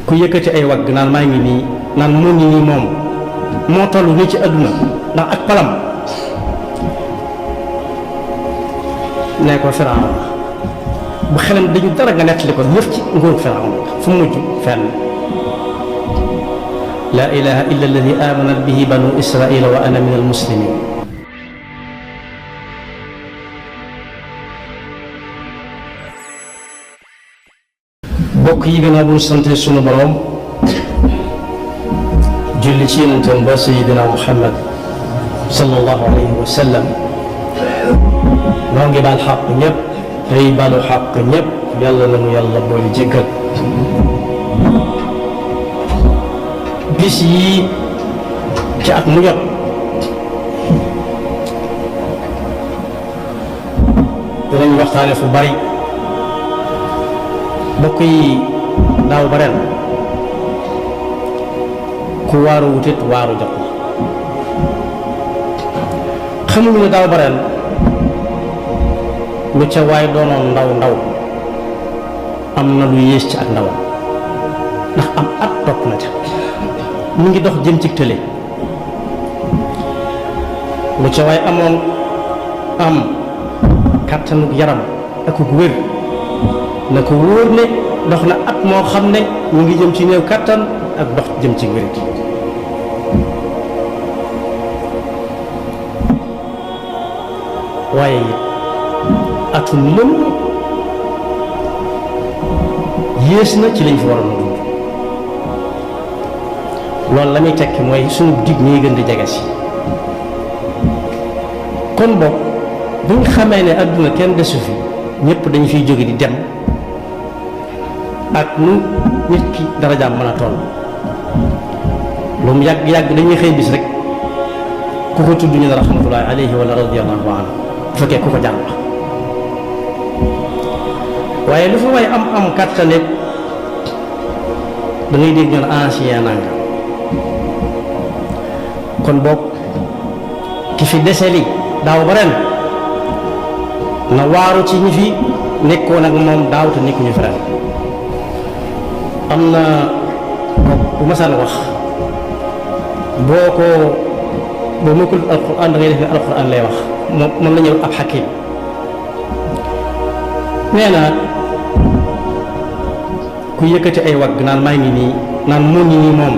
ku yëkkati ay wagg naan maa ngi nii naan moo ngi nii moom moo toll ni ci àdduna ndax ak palam nee ko Firawna bu xelam dañu dara nga nettali ko yëf ci nguurug Firawna fu mujj fenn laa ilaha illa alladi amanat bihi banu israila wa ana min almuslimin bokk yi gën a bu sante sunu borom julli ci yonentam ba sayidina Muhammad sallallahu alayhi wa sallam noo ngi baal xaq ñëpp tey baalu xaq ñëpp yàlla na mu yàlla boole jéggal bis yi ci at mu jot dinañ waxtaane fu bari bokk yi daaw ba ren ku waaru wutit waaru jot na xamuñu ne daaw ba ren lu ca waay doonoon ndaw ndaw am na lu yées ci ak ndawam ndax am at topp na ca mu ngi dox jëm ci tële lu ca waay amoon am kàttanug yaram ak ug wér na ko wóor ne dox na at moo xam ne mu ngi jëm ci néew kàttan ak dox jëm ci wér waaye it atum lëm yées na ci lañ fi waroon a dund loolu la muy tekki mooy sunu dig ñuy gën di jege si kon boog bu ñu xamee ne adduna kenn desu fi ñëpp dañu fiy jóge di dem ak nu nit ki darajaam mën a toll lu mu yàgg dañuy xëy bis rek ku ko tudd ñu ne rahmatullahi alayhi wala radiyallahu anhu bu fekkee ku ko jàng waaye lu fa way am kàttaneeg da ngay dégg ñoon ancien nanga kon boog ki fi dese li daaw ba ren na waaru ci ñi fi nekkoon ak moom daaw te nekkuñu fi ren am na bu masaan wax boo mokkul alquran da ngay def ne alquran lay wax moom la ñuy ab xakim nee na ku yëkkati ay wagg naan maa ngi nii naan moo ngi nii moom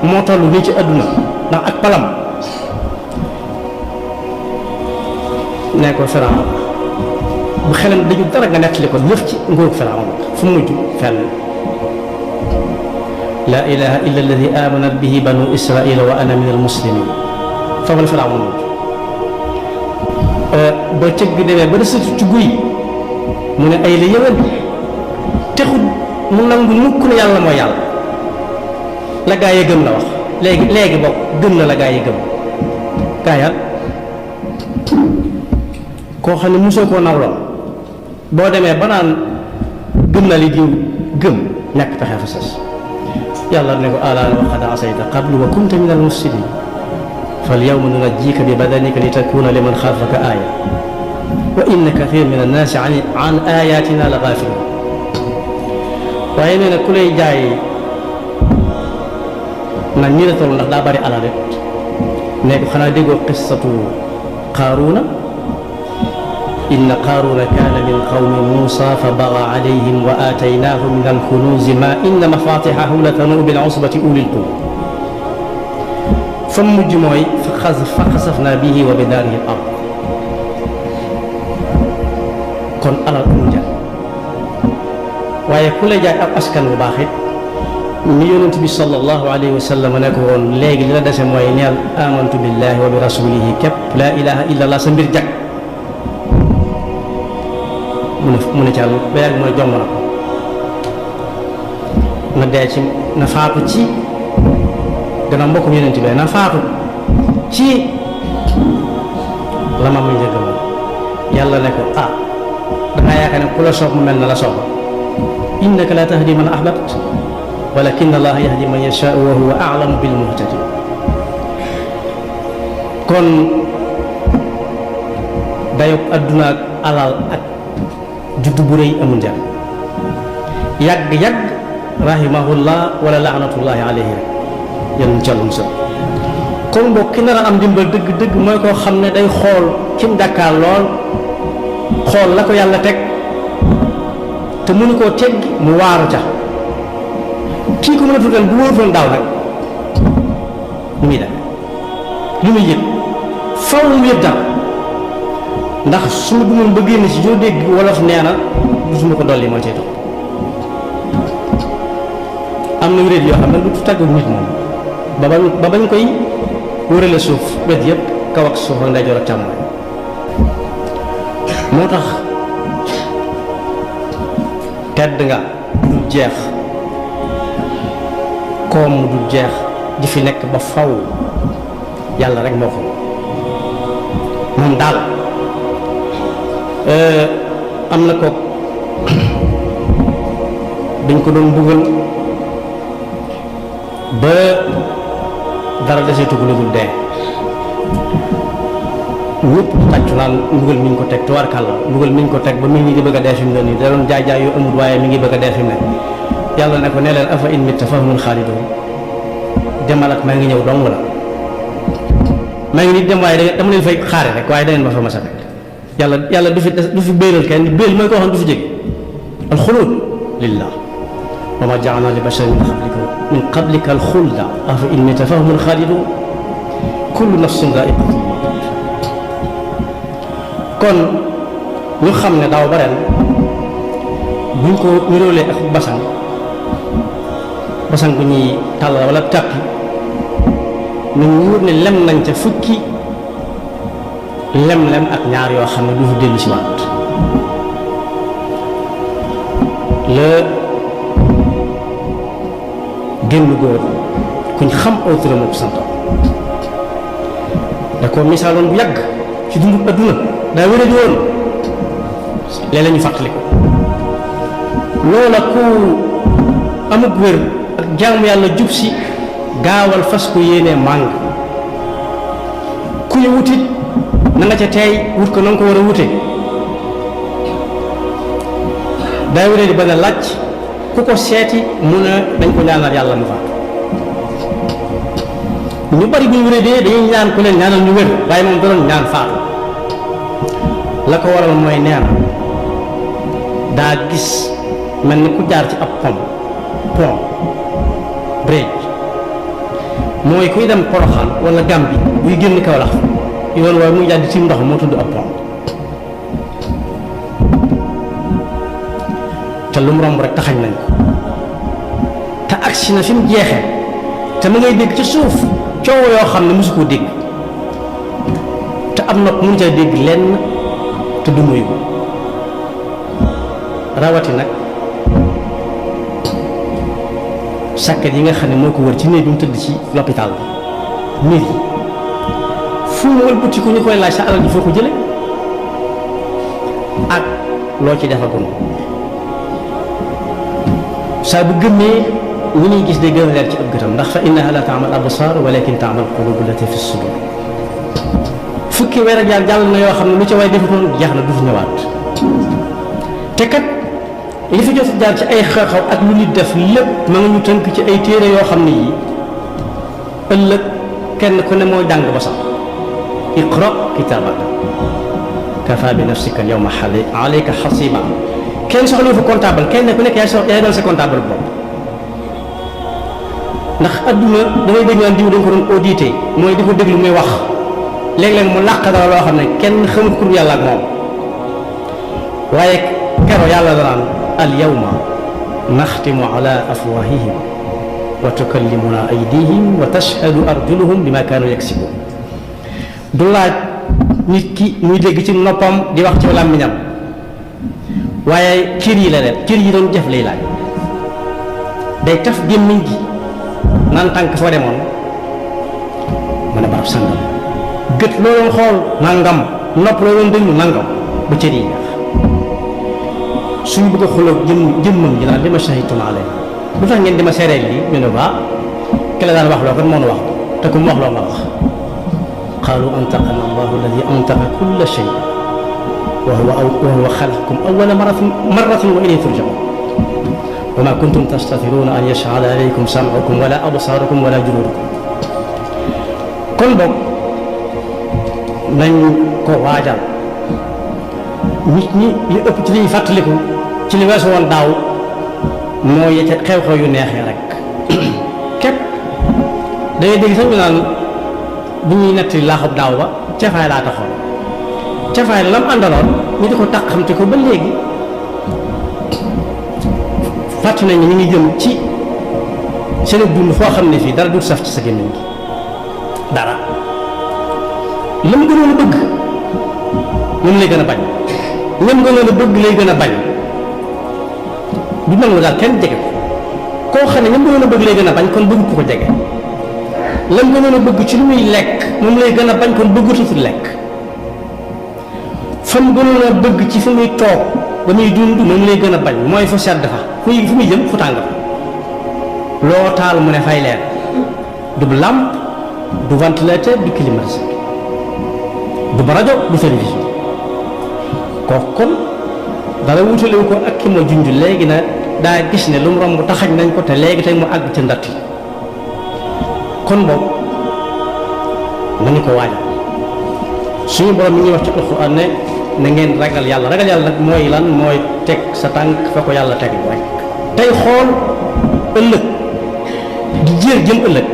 moo toll nii ci àdduna ndax ak palam nee ko Firawna bu xelam dañu dara nga nettali ko yëf ci nguurug Firawna fu mujj fenn laa ilaha illa alladi amanat bihi banu israila wa ana min almuslimin foofu la Firawna mujj ba cëg bi demee ba desatu ci guy mu ne ay la yëwén texut mu nangu mukk ne yàlla mooy yàlla la gaa yi gëm la wax léegi bokk gëm na la gaa yi gëm gaa yal koo xam ne mosoo koo nawloo boo demee ba naan gëm na li diw gëm ñàkk pexe fa sës yàlla ne ko alaana wa qad asayta qablu wa kunta min al-mufsidin fal yawma nunajjika bi badanika li takuna liman xalfaka aaya wa inna kathir min annaasi an ayatina la gaafilun waaye nee na ku lay jaay nag ñi la toll ndax daa bari alal rek ne ko xanaa déggoo qissatu qaaruuna inna qaaruuna kaana min qawmi muusa fa baga alayhim wa aataynaahu min alkunuuzi ma inna mafatixahu la tanuu bil usbati ulil quwa fa mujj mooy fa xasafnaa bihi wa bi daarihi al ard kon alal amul jar waaye ku la jaay ab askan bu baax it ni yonent bi sallallahu alayhi wa sallam ne ko woon léegi li la dese mooy neel amantu billahi wa bi rasulihi képp laa ilaha illa allah sa mbir jag mu ne càll ba yàgg mu ne jomm na ko na dee ci na faatu ci gannaaw mbokkum yonent bi na faatu ci la ma muy njëggal yàlla ne ko dangaa yaakaar ne ku la soob mu mel na la soob innaka la tahdi man ahbabt walakin allah yahdi man yashaa wa huwa a'lamu bil muhtadin kon dayob adduna ak alal ak juddu bu rëy amul njariñ yàgg rahimahullah wala laanatullahi alayhi rek yéen ñu càllum sa kon boog ki nar a am dimbal dëgg-dëgg mooy koo xam ne day xool kim Dakar lool xool la ko yàlla teg te mënu koo teggi mu waaru ca kii ko mën a tuddal bu wóorutoon daaw nag lu muy def lu muy yëg faw mu yëg dara ndax su ma dumoon ba génn ci joo dégg wolof nee na gisuma ko dolli moo cay topp am na wéréet yoo xam ne du tàggu nit moom ba bañ koy wërale suuf wet yëpp kaw ak suuf ak ndeyjoor ak càmmooñ moo tax tedd nga du jeex koom du jeex di fi nekk ba faw yàlla rek moo ko moom daal am na ko dañ ko doon mbugal ba dara deseetu ko lu dul dee ñëpp tàccu naan mbugal mi ñu ko teg tubaarkàlla mbugal mi ñu ko teg ba mi ngi di bëgg a dee fi mu ne nii da doon jaay jaay yu amul waaye mi ngi bëgg a dee fi mu ne yàlla ne ko ne leen afa in mitta fahumul xaalidun demal ak maa ngi ñëw dong la maa ngi nit dem waaye dama leen fay xaare rek waaye da ngeen ma fa mas a fekk yàlla du fi béylal kenn béyl mooy koo xam du fi jég alxuluud lillah wa ma ja'alna li basharin min qablika alxulda afa in mitta fahumul xaalidun kullu nafsin daa'iqatul mawt kon ñu xam ne daaw ba ren buñ ko niróolee ak basang bu ñuy tàllal wala tàppi nañ wóor ne lem nañ ca fukki lem-lem ak ñaar yoo xam ne du fi dellu si waat la génn góor kuñ xam aw turam ak santam da ko misaaloon bu yàgg ci dundu adduna daa wéra di woon léeg-léeg ñu fàttali ko loola ku amug wér ak jaamu yàlla jub si gaawal fas ko yéenee màng ku ñu wutit na nga ca teey wut ko na nga ko war a wute daa wéra di bañ a laaj ku ko seeti mu ne dañ ko ñaanal yàlla mu faatu ñu bari bu ñu wéree dee dañuy ñaan ku leen ñaanal ñu wér waaye moom da doon ñaan faatu la ko waral mooy nee na daa gis mel ni ku jaar ci ab pont bridge mooy kuy dem Porokhane wala Gambie buy génn Kaolack yoon waaye muy jàdd ci ndox moo tudd ab pont te lu mu romb rek taxañ nañ ko te agsi na fi mu jeexee te ma ngay dégg ci suuf coow yoo xam ne mosu koo dégg te am nopp mënu caa dégg lenn te du muy rawati nag sàkket yi nga xam ne moo ko wër ci néeg bi mu tëdd ci l'hôpital bi néeg yi fu mu wëlbati ku ñu koy laaj sa alal ji foo ko jële ak loo ci defagum saa bu gëmmee ñi ñuy gis day gën a leer ci ab gëtam ndax fa innaha la ta'mal absar walakin ta'mal qulub allati fi sudur fukki weer ak yàlla jàll na yoo xam ne lu ca waay defutoon jeex na du fi ñëwaat te kat li fi jot jaar ci ay xew-xew ak lu nit def lépp ma nga ñu tënk ci ay téere yoo xam ne yii ëllëg kenn ku ne moo jàng ba sax iqra kitaabaka kafa bi nafsika al-yawma alayka hasiba kenn soxla fa comptable kenn ku nekk yaay dal sa comptable bopp ndax adduna dangay dégg naan diw dañ ko doon audité mooy di ko déglu muy wax léeg-léeg mu làq dara loo xam ne kenn xamut ku yàlla ak moom waaye kero yàlla danaan al yawma naxtimu ala afwahihim wa tukallimuna aydihim wa tashhadu arjuluhum bima kaanu yaksibun du laaj nit ki muy dégg ci noppam di wax ci làmmiñam waaye cër yi la def cër yi doon jëf lay laaj day taf gémmiñ gi naan tànk foo demoon mu ne barab sàngam gët loo doon xool nangam nopp loo doon déglu nangam ba cër yi ñax suñu bëgg a xuloo jëmmam ji naan li ma shahidtum alayhi lu tax ngeen di ma seereel lii ñu ne ba ki la daan wax loo kon moo nu wax te ku mu wax loo nga wax qaalu antaqana allahu alladi antaqa kulla shay wa huwa xalaqakum awwala marratin wa ilayhi turja'un wa ma kuntum tastatiruna an yashhada alaykum sam'ukum wala absarukum wala juludukum kon boog nañ ko waajal nit ñi li ëpp ci li ñuy fàttaliku ci li weesu woon daaw moo yete xew-xew yu neexee rek képp dangay dégg sax ñu naan bu ñuy netti laaxub daaw ba cafaay laa taxoon cafaay la lam àndaloon ñu di ko taq xamte ko ba léegi fàtt nañ ñu ngi jëm ci seen dund foo xam ne fii dara du saf ci sa gémmiñ gi dara lam gënoon a bëgg moom lay gën a bañ lam gënoon a bëgg lay gën a bañ du nangu daal kenn jege ko koo xam ne ñam gënoon a bëgg lay gën a bañ kon bëgg ku ko jege lam gënoon a bëgg ci lu muy lekk moom lay gën a bañ kon bëggatutul lekk fa mu gënoon a bëgg ci fu muy toog ba muy dund moom lay gën a bañ mooy fu sedd fa fu muy jëm fu tàng fa loo taal mu ne fay leer du làmp du ventilateur du climatiseur du rajo du télévision kooku kon dara wutalewu ko ak ki ma junj léegi na daa gis ne lu mu romb taxañ nañ ko te léegi tey mu àgg ci ndatt yi kon boobu nañu ko waajal suñu borom mi ngi wax ci alxuraan ne na ngeen ragal yàlla nag mooy lan mooy teg sa tànk fa ko yàlla teg rek tey xool ëllëg di jéer jëm ëllëg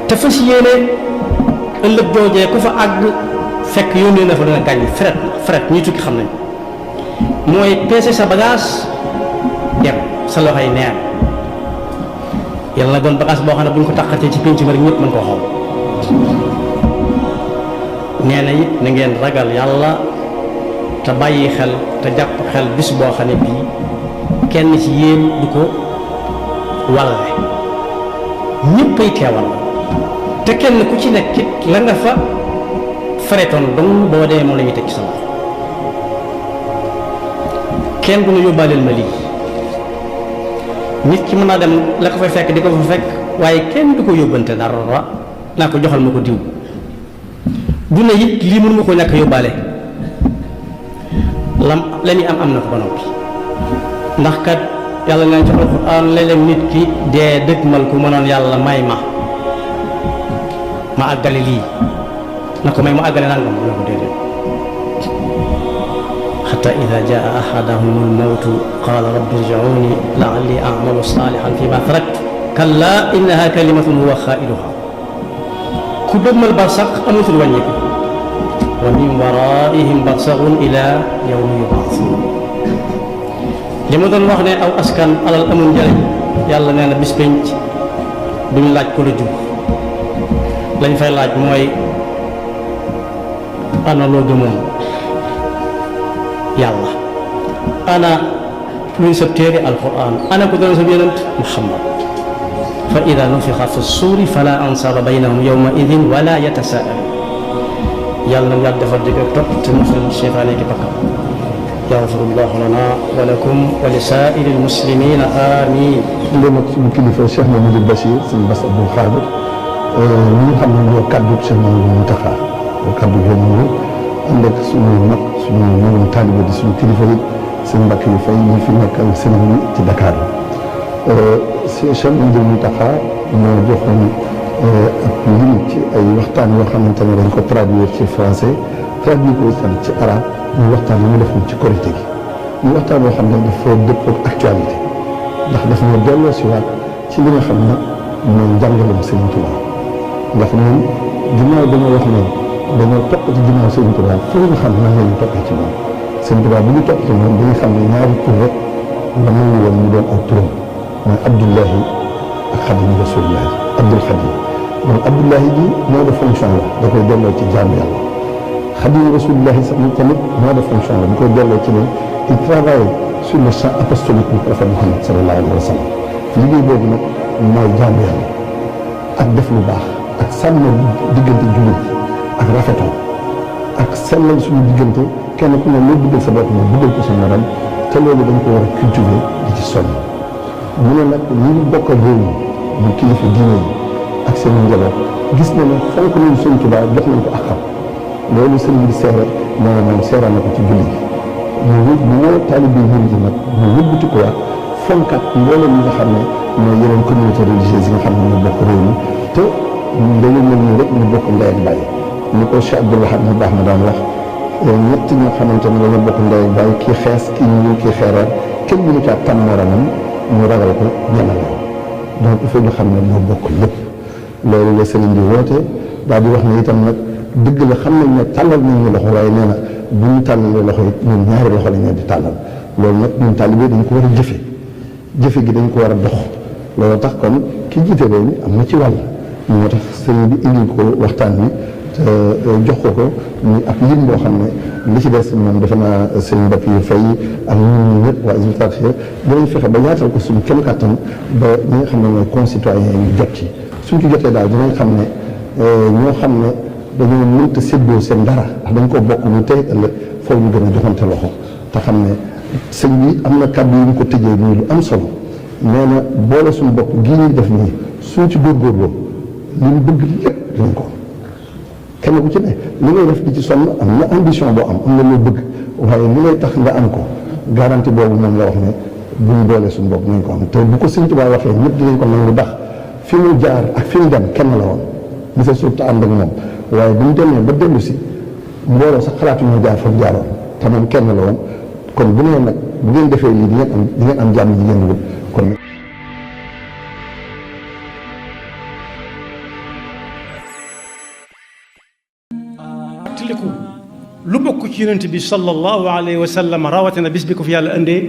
te fas yéene ëllëg joojee ku fa àgg fekk yónnee na fa dana gàññ fret ñuy tukki xam nañ mooy peese sa bagage dem sa loxoy neen yàlla na doon bagage boo xam ne bu ñu ko taqatee ci pénc ma rek ñëpp mën koo xool nee na it na ngeen ragal yàlla te bàyyi xel te jàpp xel bis boo xam ne bii kenn ci yéen du ko walle ñëppay teewal te kenn ku ci nekk it la nga fa faretoon dong boo dee moom la ñuy teg ci sa loxo kenn du na yóbbaaleel ma lii nit ki mën naa dem la ko fay fekk di ko fa fekk waaye kenn du ko yóbbante dara naa ko joxal ma ko diw du ne it lii mënu ma ko ñàkk yóbbaale lam la ñuy am na ko ba noppi ndax kat yàlla nañ ci alxuraan léeg-léeg nit ki dee dëgmal ku mënoon yàlla may ma àggale lii na ko may ma àggale nangam na ko déedéet xata ida jaa ahadahum almawtu qaala rabbi irji'uuni la'alli a'malu saalihan fi ma taraktu kalla innaha kalimatun huwa qaa'iluha ku dëgmal barsax amatul wàññiku wa min waraihim barsaxun ila yawmi yub'athuun li ma doon wax ne aw askan alal amul njëriñ yàlla nee na bis penc duñu laaj ko la jub lañ fay laaj mooy ana loo gëmoon yàlla ana luy sab téere alquran ana ko doon sab yonent muhammad fa ida nufixa fi suuri fala ansaaba baynahum yawma idin wala yatasaalu yàlla na yàlla defal dëgg ak topp te musal seytaane ki bakkam yaxfirullahu lana wa lakum wa li saa'iri almuslimina amin ndem ak suñu kilifa Cheikh Mamadou Bachir suñu Bass Abdou Khadre ñi nga xam ne ñoo kaddu Cheikh Mamadou Mountakha kaddu gi ñu ànd ak suñu mag suñu magum taalibe di suñu kilifa yi seen mbokk yu fay ñu fi nekkal sëriñ bi ci Dakar Cheikh Mamadou Mountakha moo joxoon ak lim ci ay waxtaan yoo xamante ne dañ ko traduire ci français traduire ko itam ci arabe ñu waxtaan yi ñu defoon ci korité gi ñu waxtaan yoo xam ne dafa dëppoo ak actualité ndax daf ñu delloo si waat ci li nga xam ne mooy njàngalem Sëriñ Tuubaa ndax ñun ginnaaw dañoo wax ne dañoo topp ci ginnaaw Sëriñ Tuubaa foo nga xam nan la ñu toppee ci moom Sëriñ Tuubaa bu ñu topp ci moom dañuy xam ne ñaari tur rek la nangu woon ñu doon ak turam mooy Abdullahi ak Xadim Rasulillahi Abdul Xadim donc Abdullahi ji moo de fonction la da koy delloo ci jaamu yàlla Xadim Rasulillahi sax tamit moo de fonction la da koy delloo ci ne il travaille sur le champ apostolique du prophète Muhammad sallallahu alayhi wa sallam liggéey boobu nag mooy jaamu yàlla ak def lu baax ak sàmm diggante jullit ak rafetal ak sellal suñu diggante kenn ku ne loo duggal sa bopp moom duggal ko sa morom te loolu dañ ko war a cultiver di ci sonn mu ne nag ñi ñu bokk ak réew mi ñu kilifa diine yi ak seen njaboot gis na ne fonk nañu Sëriñ Tuubaa jox nañ ko ak xam loolu sëriñ bi seere moom seera na ko ci julli gi ñu wut bu woo taalibe yi nag ñu wëbbati ko waat fonkat mboolem ñi nga xam ne mooy yeneen communauté religieuse yi nga xam ne ñoo bokk réew mi te dañu mel nii rek ñu bokk ndey ak bàyyi ni ko Cheikh Abdoul Ahad mu baax ma daan wax ñett ñoo xamante ne dañoo bokk ndey ak bàyyi kii xees kii ñuul kii xeereer kenn mënu caa tànn moromam ñu ragal ko ñemale ko donc il faut ñu xam ne ñoo bokk lépp loolu la sëriñ bi woote daal di wax ne itam nag dëgg la xam nañ ne tàllal nañ ñu loxo waaye nee na bu ñu tàllalee loxo it ñun ñaari loxo lañ leen di tàllal loolu nag ñun taalibe dañ ko war a jëfe gi dañ ko war a dox loolu tax kon ki jiite réew mi am na ci wàll moo tax sëriñ bi indil ko waxtaan wi te jox ko muy ab lim boo xam ne li ci des moom defe naa sëriñ Bapp yu fay ak ñun ñëpp waa Hizbut Tarqiyyah dinañ fexe ba yaatal ko suñu kem kàttan ba ñi nga xam ne mooy concitoyens yi jot ci suñ ci jotee daal dinañ xam ne ñoo xam ne dañoo mënta séddoo seen dara ndax dañ ko bokk ñu tey ëllëg foofu ñu gën a joxante loxo te xam ne sëñ bi am na kàddu yu ñu ko tëjee nii lu am solo nee na boole suñu bopp gii ñuy def nii suñ ci góorgóorloo li ñu bëgg lépp dinañ ko kenn ku ci ne li ngay def di ci sonn am na ambition boo am na loo bëgg waaye li ngay tax nga am ko garantie boobu moom la wax ne buñ boole suñu bopp nañ ko am te bu ko sëñ Tuubaa waxee ñëpp dinañ ko nangu ndax fi mu jaar ak fi mu dem kenn la woon li sa surtout ànd ak moom waaye bu ñu demee ba dellu si mbooloo sax xalaatu ñoo jaar fa mu jaaroon te moom kenn la woon kon bu nee nag bu ngeen defee lii di ngeen am jàmm ji ngeen wut kon tiliku lu bokk ci yonent bi sallallahu alayhi wa sallam rawatina bis bi ko fi yàlla indee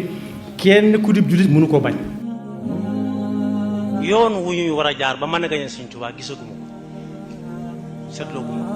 kenn ku dib jullit mënu koo bañ. yoon wu ñuy war a jaar ba mën a gañe Sëñ Tuubaa gisaguma ko seetloo guma ko